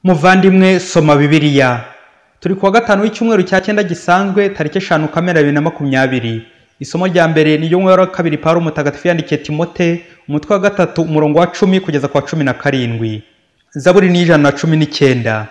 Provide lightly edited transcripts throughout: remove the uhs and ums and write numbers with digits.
Muvandimwe, soma Bibiliya. Turi kuwa gatanu w'icyumweru cya cyenda gisanzwe, tariki 5 Kamena 2020. Isomo rya mbere ni ryo wa kabiri Paulo Mutagatifu yandikiye Timote, umutwe wa 3 umurongo wa 10 kugeza kwa 17. Zaburi ni 119.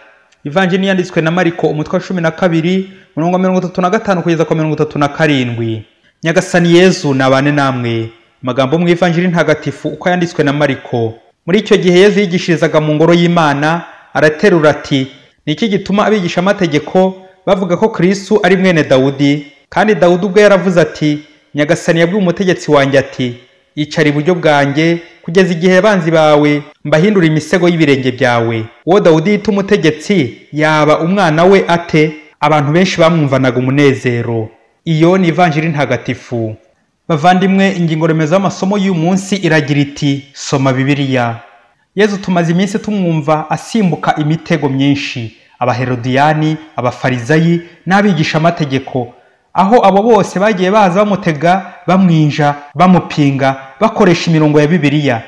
Ivanjili yanditswe na Mariko, umutwe wa 12 umurongo wa 35 kugeza kwa 37. Nyagasani Yezu nabane namwe. Amagambo mu Ivanjili ntagatifu uko yanditswe na Mariko. Muri icyo gihe Yezu yigishirizaga mu ngoro y'Imana, araterura ati: Niki gituma abigisha amategeko bavuga ko Kristo ari mwene Dawudi? Kandi Dawudi ubwe yaravuze ati: Nyagasani yabwiye umutegetsi wanjye ati: icara iburyo bwanjye kugeza igihe abanzi bawe mbahindura imisego y'ibirenge byawe. Uwo Dawudi yita umutegetsi yaba umwana we ate? Abantu benshi bamwumvanaga umunezero. Iyo ni Ivanjili ntagatifu. Bavandimwe, ingingo remezo y'amasomo y'uyu munsi iragira iti: soma Bibiliya. Yezu tumaze iminsi tumwumva asimbuka imitego myinshi, abaherodiyani, abafarizayi n'abigisha amategeko, aho abo bose bagiye baza bamutega, bamwinja, bamupinga, bakoresha imirongo ya Bibiliya.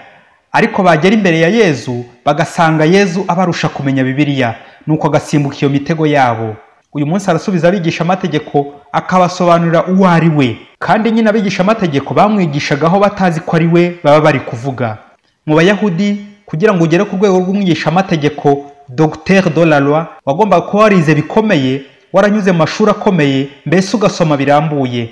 Ariko bagera imbere ya Yezu bagasanga Yezu abarusha kumenya Bibiliya, nuko agasimbuka iyo mitego yabo. Uyu munsi arasubiza abigisha amategeko akabasobanurira uwo ari we. Kandi nyine abigisha amategeko bamwigishagaho batazi ko ari we baba bari kuvuga. Mu Bayahudi, kugira ngo ugere ku rwego rw'umwigisha amategeko, docteur de la loi, wagombaga kuba warize bikomeye, waranyuze mu mashuri akomeye, mbese ugasoma birambuye.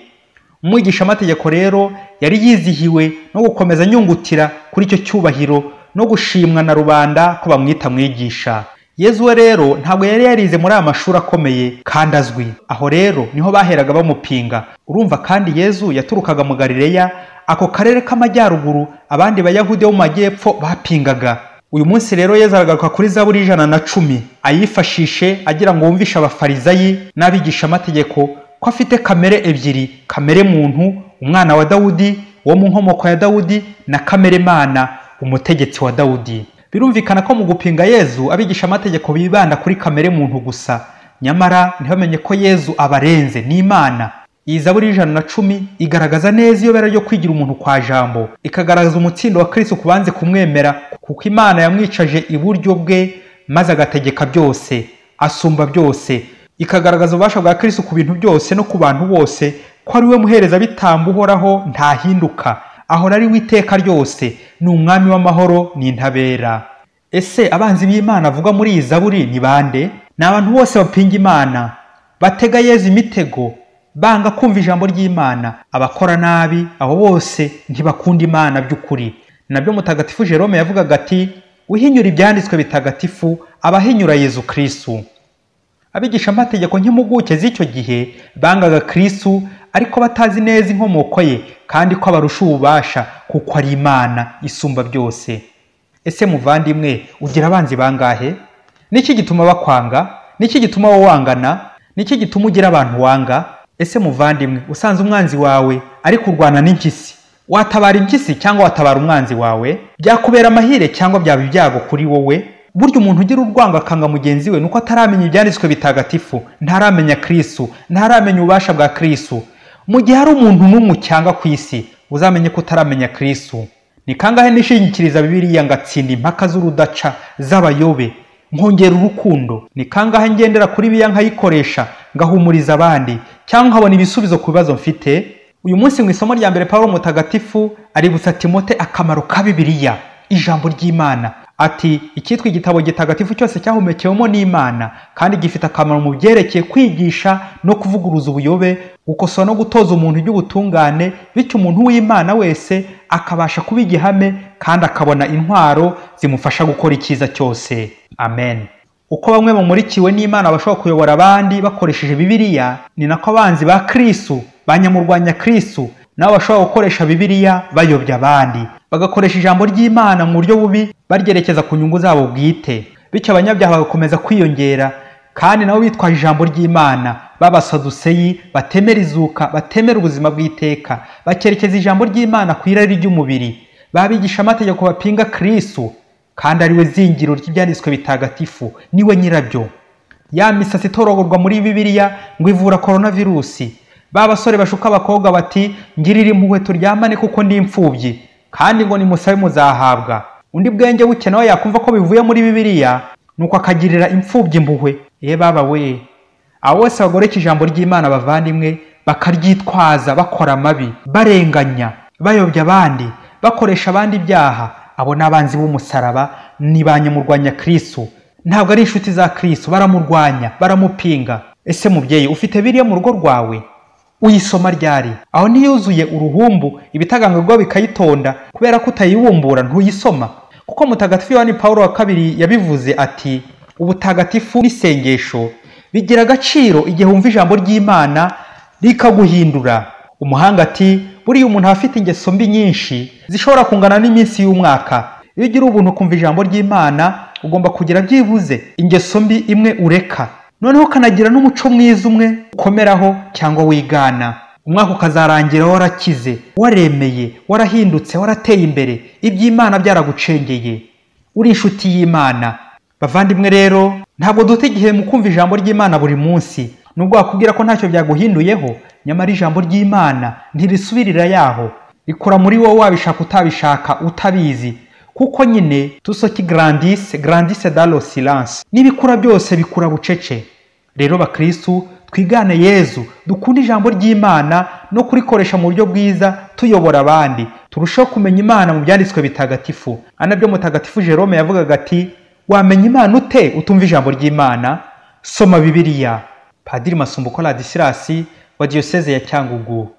Umwigisha amategeko rero yari yizihiwe no gukomeza anyungutira kuri icyo cyubahiro no gushimwa na rubanda ko bamwita mwigisha. Yezu we rero ntabwo yari yarize muri aya mashuri akomeye kandi azwi. Aho rero niho baheraga bamupinga. Urumva kandi Yezu yaturukaga mu Galileya, ako karere k'amajyaruguru abandi Bayahudi bo mu majyepfo bapingaga. Uyu munsi rero Yezu aragaruka kuri Zaburi 110, ayifashishe agira ngo wumvishe abafarizayi n'abigisha amategeko ko afite kamere ebyiri: kamere muntu, umwana wa Dawudi wo mu nkomoko ya Dawudi, na kamere Mana, umutegetsi wa Dawudi. Birumvikana ko mu gupinga Yezu abigisha amategeko bibanda kuri kamere muntu gusa, nyamara ntibamenye ko Yezu abarenze, ni Imana. Iyi Zaburi 110 igaragaza neza iyobera ryo kwigira umuntu kwa Jambo, ikagaragaza umutsindo wa Kristo kubanze kumwemera, kuko Imana yamwicaje iburyo bwe maze agategeka byose, asumba byose. Ikagaragaza ububasha bwa Kristo ku bintu byose no ku bantu bose, ko ari we muhereza bitambo uhoraho ntahinduka, ahora ari witeka ryose, ni umwami w'amahoro n'intabera. Ese abanzi b'Imana avuga muri iyi Zaburi ni bande? Ni abantu bose bapinga Imana, batega Yezu imitego, banga kumva ijambo ry'Imana, abakora nabi, abo bose ntibakunda Imana by'ukuri. Nabyo Mutagatifu Jerome yavugaga ati: uhinyura ibyanditswe bitagatifu abahinyura Yezu Kristo. Abigisha amategeko nk'impuguke z'icyo gihe bangaga Kristo, ariko batazi neza inkomoko ye kandi ko abarusha ububasha kuko ari Imana isumba byose. Ese muvandimwe, ugira abanzi bangahe? Niki gituma bakwanga? Niki gituma wowe wangana? Niki gituma ugira abantu wanga? Ese muvandimwe, usanze umwanzi wawe ari kurwana n'impyisi, watabara impyisi cyangwa watabara umwanzi wawe? Byakubera amahire cyangwa byaba ibyago kuri wowe? Burya umuntu ugira urwango akanga mugenzi we nuko ataramenya ibyanditswe bitagatifu, ntaramenya Kristo, ntaramenya ububasha bwa Kristo. Mu gihe hari umuntu n'umwe cyangwa ku isi, uzamenye ko utaramenya Kristo. Ni kangahe nishingikiriza Bibiliya ngatsinda impaka z'urudaca z'abayobe, nkongera urukundo? Ni kangahe ngendera kuri Bibiliya nkayikoresha ngahumuriza abandi, cyangwa nkabona ibisubizo ku bibazo mfite? Uyu munsi mu isomo rya mbere Paulo Mutagatifu aributsa Timote akamaro ka Bibiliya, ijambo ry'Imana. Ati: icyitwa igitabo gitagatifu cyose cyahumekewemo n'Imana, kandi gifite akamaro mu byerekeye kwigisha no kuvuguruza ubuyobe, gukosora no gutoza umuntu iby'ubutungane, bityo umuntu w'Imana wese akabasha kuba igihame kandi akabona intwaro zimufasha gukora icyiza cyose. Amen. Uko bamwe bamurikiwe n'Imana bashobora kuyobora abandi bakoresheje Bibiliya, ni nako abanzi ba Kristo, banyamurwanya Kristo, nabo bashobora gukoresha Bibiliya bayobya abandi, bagakoresha ijambo ry'Imana mu buryo bubi baryerekeza ku nyungu zabo bwite, bityo abanyabyaha bagakomeza kwiyongera, kandi nabo bitwaje ijambo ry'Imana b'abasaduseyi batemera izuka, batemera ubuzima bw'iteka, bakerekeza ijambo ry'Imana ku irari ry'umubiri, babigisha amategeko bapinga Kristo kandi ari we zingiro ry'ibyanditswe bitagatifu, niwe nyirabyo. Ya misatsi itorogorwa muri Bibiliya ngo ivura coronavirusi, ba basore bashuka abakobwa bati: ngirira impuhwe turyamane kuko ndi imfubyi, kandi ngo nimusabe muzahabwa. Undi bwenge buke nawe yakumva ko bivuye muri Bibiliya, Nuko akagirira imfubyi impuhwe. Ye baba we, abo bose bagoreka ijambo ry'Imana bavandimwe, bakaryitwaza bakora amabi, barenganya, bayobya abandi, bakoresha abandi ibyaha, abo ni abanzi b'umusaraba, ni ba nyamurwanya Kristo. Ntabwo ari inshuti za Kristo, baramurwanya, baramupinga. Ese mubyeyi, ufite Bibiliya mu rugo rwawe? Uyisoma ryari? Aho ntiyuzuye uruhumbu, ibitagangurirwa bikayitonda, kubera ko utayibumbura ntuyisoma. Kuko Mutagatifu Yohani Pawulo wa kabiri yabivuze ati ubutagatifu n'isengesho bigira agaciro igihe wumva ijambo ry'Imana rikaguhindura. Umuhanga ati buriya umuntu aba afite ingeso mbi nyinshi zishobora kungana n'iminsi y'umwaka. Iyo ugira ubuntu ukumva ijambo ry'Imana, ugomba kugira byibuze ingeso mbi imwe ureka, noneho ukanagira n'umuco mwiza umwe ukomeraho cyangwa wigana. Umwaka ukazarangira warakize, waremeye, warahindutse, warateye imbere, iby'Imana byaragucengeye, uri inshuti y'Imana. Bavandimwe rero, ntabwo duta igihe mu kumva ijambo ry'Imana buri munsi. Nubwo wakubwira ko ntacyo byaguhinduyeho, nyamara ijambo ry'Imana ntirisubirira yaho, rikora muri wowe wabishaka utabishaka, utabizi. Kuko nyine tout ce qui grandisse grandisse dans le silence, n'ibikura byose bikura bucece. Rero bakristu, twigane Yezu, dukunde ijambo ry'Imana no kurikoresha mu buryo bwiza tuyobora abandi, turusheho kumenya Imana mu byanditswe bitagatifu. Ari nabyo Mutagatifu Jerome yavugaga ati wamenya Imana ute utumva ijambo ry'Imana? Soma Bibiliya. Padiri Masumbuko Ladislas wa Diyoseze ya Cyangugu.